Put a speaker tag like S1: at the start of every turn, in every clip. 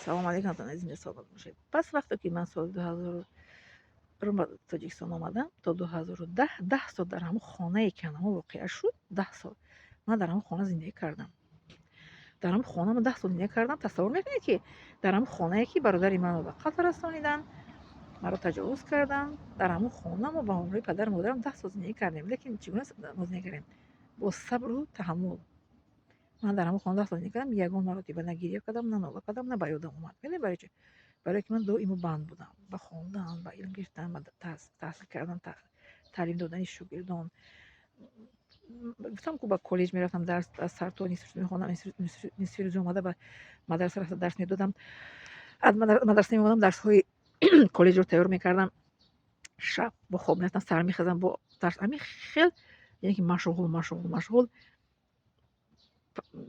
S1: Салом алейкум, зинда саломат бошед. Пас вақте ки ман соли 2000 ба Тоҷикистон омадам, то 2010, 10 сол дар ҳамон хонае ки ҳамон воқеа шуд, 10 сол ман дар ҳамон хона зиндагӣ кардам. Дар ҳамон хона ман 10 сол зиндагӣ кардам. Тасаввур мекунед, ки дар ҳамон хонае ки бародари маро ба қатл расониданд, маро таҷовуз карданд, дар ҳамон хона мо ба ҳамроҳи падару модарам 10 сол зиндагӣ кардем. Лекин чӣ гуна мо зиндагӣ кардем? Бо сабру таҳаммул. Ман дар ҳамон хона 10 сол зиндагӣ кардам, ягон маротиба на гиря кардам, на нола кардам, на ба ёдам омад. Медонед барои чӣ? Барое ки ман доимо банд будам ба хондан, ба илм гирифтан, ба таҳсил кардан, таълим додани шогирдон. Гуфтам ку, ба коллеҷ мерафтам, дарс аз сар то нисф мехондам, нисфи рӯзи омада ба мадраса рафта дарс медодам, аз мадраса меомадам, дарсҳои коллеҷро тайёр мекардам, шаб бо хоб мерафтам, сар мехезам, бо дарс. Ҳамин хел, яъне ки машғул, машғул, машғул.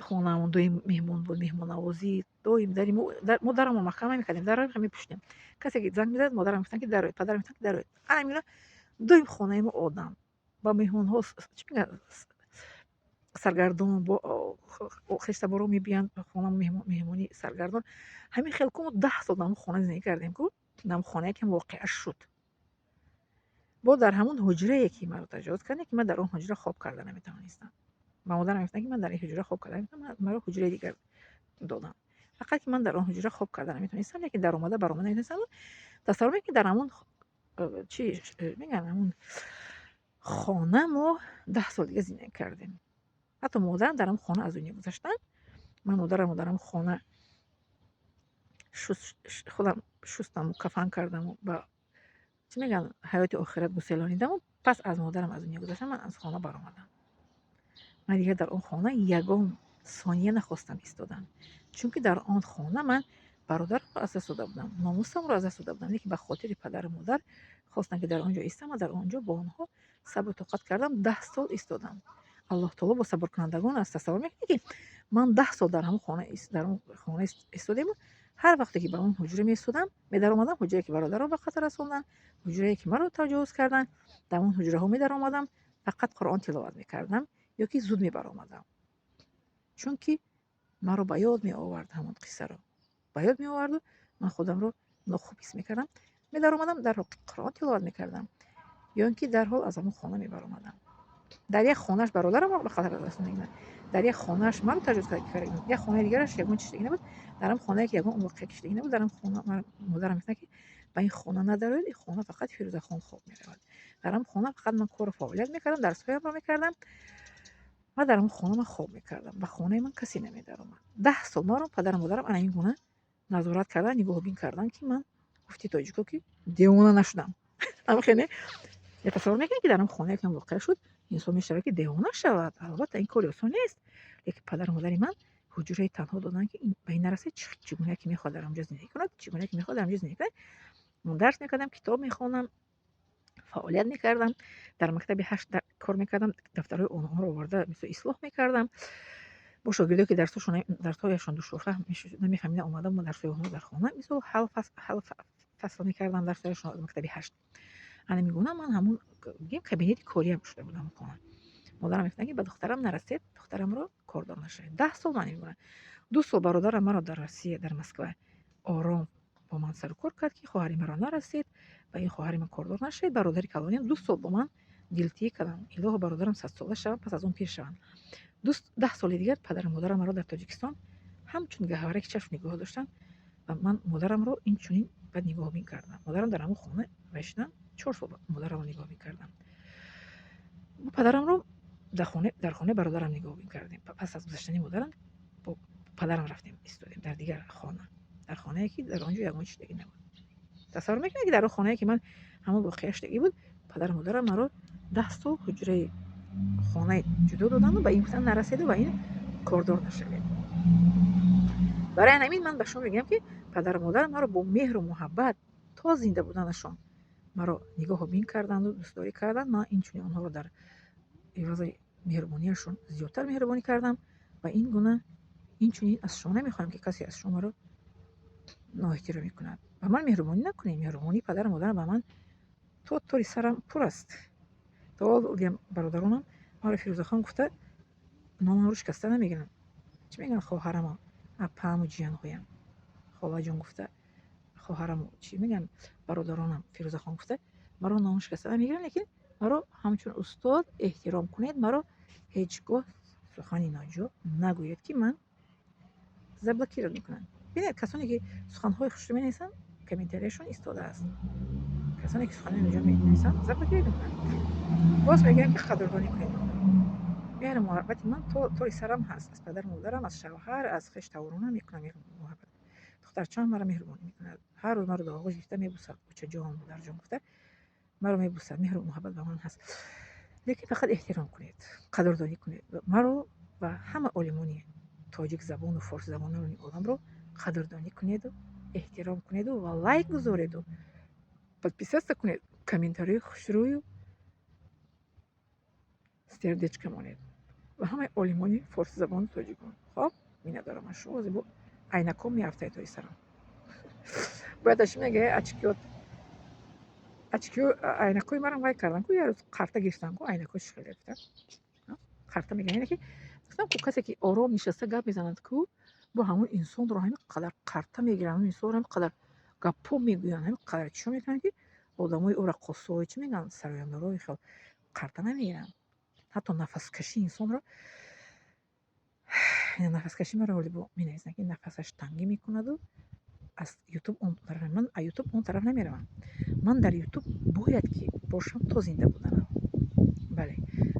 S1: Хонаамон доим меҳмон буд, меҳмоннавозӣ доим. Дари мо дарамон маҳкам намекардем, дарро мепӯшидем. Касе ки занг мезад, модарам мегуфтанд, ки дароед, падарам мегуфтанд, ки дароед. Ана ҳамин гуна доим хонаи мо одам ба меҳмонҳо, чӣ мегӯянд, саргардон, бо хештаборо мебиёянд хонамо, меҳмонӣ саргардон. Ҳамин хел ку мо 10 сол дар ҳамон хона зиндагӣ кардем ку, дар ҳамон хонае ки воқеа шуд, бо дар ҳамон ҳуҷрае ки маро таҷовуз карданд, ки ман дар он ҳуҷра хоб карда наметавонистам. Ба модарам мегуфтанд, ки ман дар ин ҳуҷра хоб карда наметавонам, маро ҳуҷраи дигар доданд. Фақат ки ман дар он ҳуҷра хоб карда наметавонистам, лекин даромада баромада наметавонистам. Тасаввур мекунед, дар ҳамон, чӣ мегӯянд, ҳамон хона мо 10 сол дига зиндагӣ кардем. Ҳатто модарам дар ҳамон хона аз дунё гузаштанд. Ман модарамро дар ҳамон хона худам шустаму кафан кардаму ба, чӣ мегӯянд, ҳаёти охират гуселонидаму пас аз модарам аз дунё гузаштан, ман аз хона баромадам. Ман дигар дар он хона ягон сония нахостам истодан, чунки дар он хона ман бародарамро аз даст дода будам, номусамро аз даст дода будам. Лекин ба хотири падару модар хостам, ки дар он ҷо истам ва дар он ҷо бо онҳо сабру тоқат кардам, 10 сол истодам. Аллоҳ таоло бо сабркунандагон аст. Тасаввур мекунед, ки ман 10 сол дар он хона истодему ҳар вақте ки ба он ҳуҷра меистодам, медаромадам, ҳуҷрае ки бародарам ба қатл расонданд, ҳуҷрае ки маро таҷовуз карданд, дар он ҳуҷраҳо медаромадам, фақат Қуръон тиловат мекардам ё ки зуд мебаромадам, чунки маро ба ёд меовард, ҳамон қиссаро ба ёд меоварду ман худамро нохуб ҳис мекардам. Медаромадам, дарҳол Қуръон тиловат мекардам ё ин ки дарҳол аз ҳамон хона мебаромадам. Дар як хонааш бародарамро ба қатл расондагӣ, дар як хонааш маро таҷовуз карда, як хонаи дигараш ягон чиз набуд. Дар ҳам хонае ки ягон воқеа киштагӣ набуд, дар ҳам хона модарам мегуфтанд, ки ба ин хона надароед, ин хона фақат Фирӯзахон хоб меравад. Дар ҳам хона фақат ман кору фаъолият мекардам, дарсҳоямро мекардам ва дар ҳамон хона ман хоб мекардам. Ба хонаи ман касе намедаромад. 10 сол маро падару модарам ана ин гуна назорат кардан, нигоҳубин кардан, ки ман, гуфти тоҷико, ки девона нашудам. Хеле тасаввур мекунед, ки дар ҳам хонае ки воқеа шуд, инсон мешавад, ки девона шавад. Албатта, ин кори осон нест, лекин падару модари ман ҳуҷраи танҳо доданд, ки ба ин нарасед, чӣ гуна ки мехоҳад, дар онҷо зиндагӣ кунад, чӣ гуна ки мехоҳад, дар онҷо зиндагӣ кунад. Ман дарс мекардам, китоб мехондам, фаъолият мекардам, дар мактаби ҳашт кор мекардам, дафтарҳои онҳоро оварда, мисол, ислоҳ мекардам. Бо шогирдое ки дарсҳояшон душворфаҳм намефаҳмиданд, омада мо дарсҳои онҳоро дар хона, мисол, ҳал фасл мекардам дарсҳояшон аз мактаби ҳашт. Ана мегуна ман ҳамон бигем, кабинети кориам шуда буд ҳамон хона. Модарам мегуфтанд, ки ба духтарам нарасед, духтарамро кордор нашавед. 10 сол ман мегуна. 2 сол бародарам маро дар Россия, дар Москва ором бо ман сару кор кард, ки хоҳари маро нарасед, ба ин хоҳари ман кордор нашавед. Бародари калониам 2 сол бо ман дилтӣ кардам, илоҳо, бародарам 100-сола шаванд, пас аз он пир шаванд. 10 соли дигар падару модарам маро дар Тоҷикистон ҳамчун гаҳвораки чашм нигоҳ доштанд ва ман модарамро инчунин баъд нигоҳубин кардам. Модарам дар ҳамон хона вайшидан, 4 сол модарамро нигоҳубин кардам. Падарамро дар хонаи бародарам нигоҳубин кардем. Пас аз гузаштани модарам бо падарам рафтем, истодем дар дигар хона, дар хонае ки дар он ҷо ягон чиштагӣ набуд. Тасаввур мекунед, ки дар он хонае ки ман ҳамон воқеа шудагӣ буд, падару модарам маро 10 сол ҳуҷраи хонаи ҷудо доданду ба ин гуфтан, нараседу ба ин кордор нашавед. Барои ҳамин ман ба шумо мегӯям, ки падару модарам маро бо меҳру муҳаббат то зинда буданашон маро нигоҳубин карданду дӯстдорӣ карданд. Ман инчунин онҳоро дар ивази меҳрубонияшон зиёдтар меҳрубонӣ кардам ва ин гуна инчунин аз шумо намехоҳам, ки касе аз шумо маро ноэҳтиромӣ кунад. Ба ман меҳрубонӣ накунед. Меҳрубонии падару модарам ба ман то тори сарам пур аст. То ҳол бародаронам маро Фирӯзахон гуфта номамро шикаста намегиранд. Чӣ мегӯянд, хоҳарамо, апааму ҷиянҳоям. Холаҷон гуфта, хоҳарам, чӣ мегӯянд, бародаронам, Фирӯзахон гуфта, маро номшикаста мегиранд, лекин маро ҳамчун устод эҳтиром кунед, маро ҳеҷ гоҳ сухани ноҷо нагӯед, ки ман заблокировать мекунам. Бинед, касоне ки суханҳои хушрӯ менависанд, комментарияшон истодааст, касоне ки суханои ноҷо менависанд, заблокировать мекунанд. Боз мегӯям, ки қадрдонӣ кунед. Меҳру муҳаббати ман тори сарам ҳаст, аз падару модарам, аз шавҳар, аз хештаворонам мекунам меҳру муҳаббат. Духтарчаам маро меҳрубонӣ мекунад, ҳар рӯз маро дар оғӯш гирифта мебусад, очаҷон, модарҷон гуфта маро мебусад. Меҳру муҳаббат ба ман ҳаст, лекин фақат эҳтиром кунед, қадрдонӣ кунед маро ва ҳама олимони тоҷикзабону форсизабонони оламро қадрдонӣ кунеду эҳтиром кунеду ва лайк гузореду подписаться кунед, комментарии хушрӯю сердечко монед ва ҳамаи олимони форсизабону тоҷикон. Хоб, миннатдорам аз шумо. Бо айнаком меафтад тои сарам. Бояд аш мега очкиот, очкио, айнакҳои марам вай кардан ку, як рӯз қарта гирифтан ку, айнакҳои шихеле гуфтам, қарта мегӯян, яъне ки гуфтам ку, касе ки ором нишаста гап мезанад ку, бо ҳамон инсонро ҳамин қадар қарта мегиранд, ҳамон инсонро ҳамин қадар гапҳо мегӯянд, ҳамин қадар чиҳо мекунанд, ки одамои ӯ раққосҳои, чӣ мегӯянд, сарояндорои хел қарта намегиранд. Ҳатто нафаскашии инсонро, нафаскаши маро ҳоли бо менависанд, ки нафасаш тангӣ мекунаду аз Ютуб он тараф. Ман аз Ютуб он тараф намеравам, ман дар Ютуб бояд ки бошам то зинда буданам. Бале,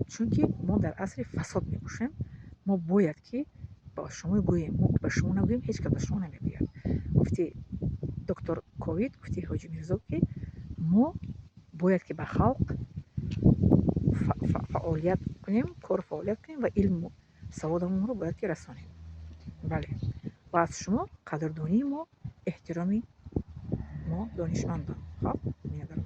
S1: чунки мо дар асри фасод мебошем, мо бояд ки ба шумо гӯем. Мо ба шумо нагӯем, ҳеҷ кас ба шумо намегӯяд. Гуфти доктор Ковид, гуфти Ҳоҷи Мирзо, ки мо бояд ки ба халқ фаъолият кунем, кору фаъолият кунем ва илму саводамонро бояд ки расонем. Бале, ва аз шумо қадрдонии мо, эҳтироми мо, донишмандон. Хоб, миннатдорам.